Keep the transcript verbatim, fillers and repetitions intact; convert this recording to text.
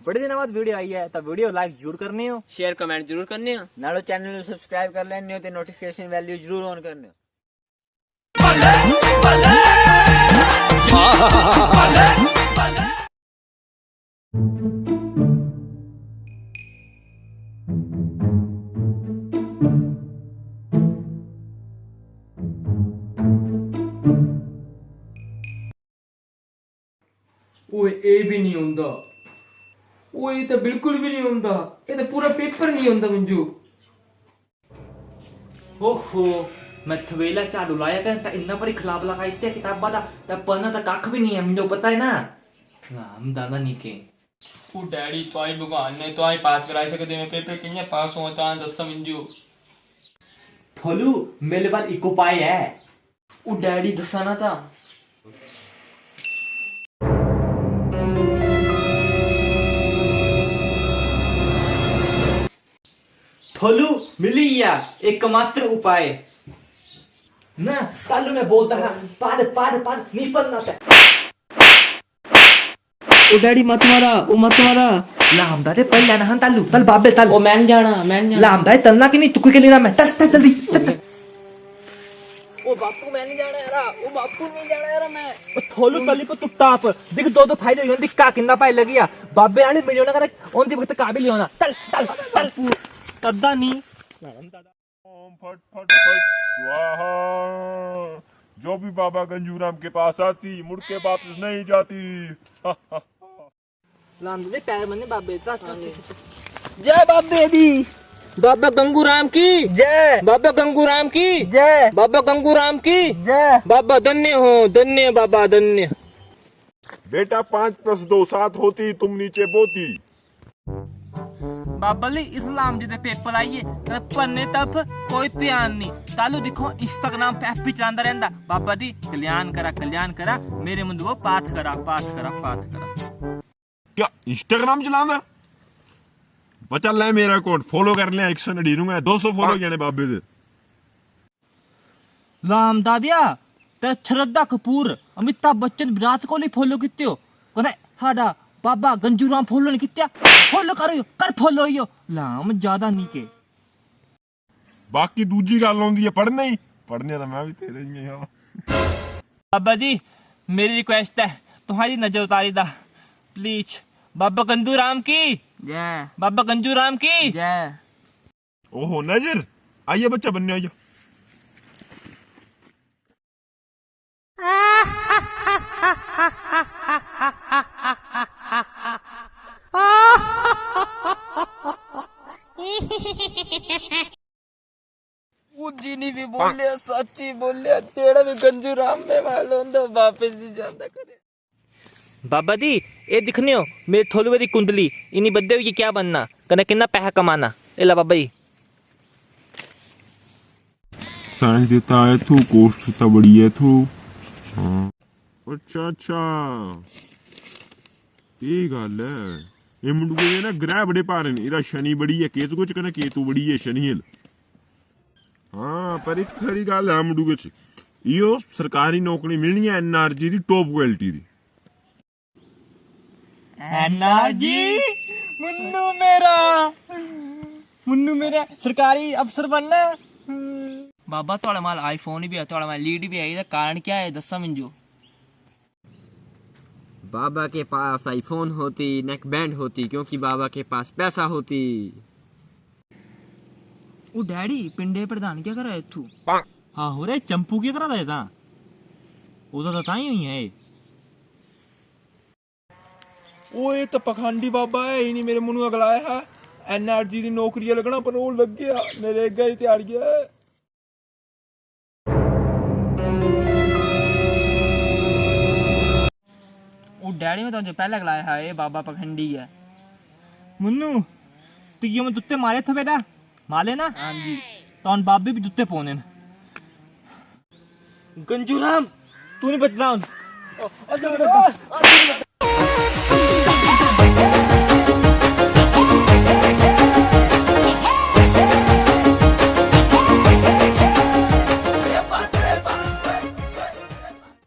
बड़े दिनां बाद वीडियो आई है, तो वीडियो लाइक जरूर करने हो। शेयर कमेंट जरूर करने हो। नालो चैनल नू सब्सक्राइब कर लेने हो ते नोटिफिकेशन वैल्यू जरूर ऑन करने हो। ओए, ए भी नहीं होंदा। ओए, ये तो बिल्कुल भी नहीं होंदा। ये तो पूरा पेपर नहीं होंदा, मंजू। ओहो, मैं थवेला झाड़ू लाया कर, तां इन्ना भारी खलाबला करी दित्या किताबा दा, तां पढ़ना तां कक्ख भी नहीं है, मिन्नो पता है ना। राम दादा नी के। ओ डैडी, तुआई भगवान ने तुआई पास कराई सकदे, मैं पेपर कि'यां पास होआं, तां दस्सो मिन्जो। थोलू, मेरे बल इक उपाय ऐ। ओ डैडी, दस्सा ना तां। थोलू, मिली गेआ एकमात्र उपाय। ना, तालू मैं बोलदा हा, पढ़, पढ़, पढ़, नहीं पढ़ना तैं। ओ डैडी, मत मारा, ओ मत मारा। लामदा ते पढ़ लैना हा तालू, तल बाबे तल। ओ मैं नहीं जाना, मैं नहीं जाना। लामदा ते तलना कि नहीं, तुक्की के लेना मैं, तल, तल, जल्दी, तल, तल। ओ बापू, मैं नहीं जाना यारा, ओ बापू, नहीं जाना यारा मैं। ओ थोलू तली पर तू टाप, दिख दो दो फायदे होई, दिख का किन्ना भाई लगिया। बाबे आले मिलियो ना करे, ओंदी वक्त काबिल ही होना। तल, तल, तल। कद्दा नहीं। ओम फट फट फट स्वाहा। जो भी बाबा गंजूराम के पास आती, मुड़ के वापस नहीं जाती। लांदे दे पैर मन्ने बाबे दा। जय बाबे दी। बाबा गंगू राम की जय। बाबा गंगू राम की जय। बाबा गंगू राम की जय। बाबा धन्य हो, धन्य बाबा, धन्य। बेटा, पाँच प्लस दो सात होती, तुम नीचे बोती। बाबा जी, इस्लाम जी दे पेपर आइए, ते पढ़ने तरफ कोई ध्यान नहीं। तालू दिक्खो, Instagram पे ऐप भी चलांदा रैंह्दा। बाबा जी, कल्याण करा, कल्याण करा, मेरे मुंदे वो पाठ करा, पाठ करा, पाठ करा। क्या Instagram चलांदा? बच्चा, ले मेरा account, follow कर ले, एक सौ नड़िनुए, दो सौ follow होई जाने बाबे दे। लाम दादिया, ते श्रद्धा कपूर, अमिताभ बच्चन, विराट कोहली follow कित्ते हो? कने हाडा बाबा गंजू राम follow नहीं कित्या? Follow करो, कर follow यो। लाम ज्यादा नहीं के। बाकी दूजी गल्ल होंदी है पढ़ने ही, पढ़ने तो मैं भी तेरे ही हां। बाबा जी, मेरी request है, तुम्हारी नजर उतारी दा, please। बाबा गंजू राम की जय। बाबा गंजू राम की जय। ओहो, नजर आइए, बच्चा बनने आइए। ओ जिनी भी बोलिया, सच्ची बोलिया, जेड़ा भी गंजू राम में वाला होंदा, वापस ही जांदा करे। बाबा जी, ए दिक्खने हो, मेरे थोलुए दी कुंडली, इन्नी बड्डे होइयै क्या बनना, कन्नै किन्ना पैहा कमाना? ए ला बाबा जी। Science दी तां ऐ थू, cost तां बड़ी ऐ थू। हां। अच्छा, अच्छा। एह् गल्ल ऐ। एह् मुंडुए दे ना ग्रह बड़े भारे न। एह्दा शनि बड़ी ऐ केतु च, कन्नै केतु बड़ी ऐ शनि अल। हां, पर इक खरी गल्ल ऐ मुंडुए च। इयो सरकारी नौकरी मिलनी ऐ N R G दी, top quality दी। N R G, मुन्नू मेरा, मुन्नू मेरा सरकारी अफसर बनना। बाबा, थुआढ़े माल iPhone भी है, थुआढ़े माल lead भी है, एह्दा कारण क्या है, दस्सा मिंजो। बाबा के पास iPhone होती, neckband होती, क्योंकि बाबा के पास पैसा होती। ओ डैडी, पिंडे प्रधान क्या करा इत्थू? हां, हो रे, चंपू क्या करा दा एह् तां? ओह्दा तां तां ही होई ऐ एह्। ओए, तो पखंडी बाबा है ही नहीं। मेरे मुन्नू गलाया हा, N R G दी नौकरी लगना, पर ओह् लग गया, नरेगा ही त्याड़िया है। ओ डैडी, मैं तुझे पैह्ले गलाया हा, एह् बाबा पखंडी ऐ। मुन्नू, तुगी मैं दुत्ते मारे थे बेटा, माले ना? हां जी। तो हुन बाबे भी दुत्ते पौने न। गंजू राम, तू नहीं बचदा हुन।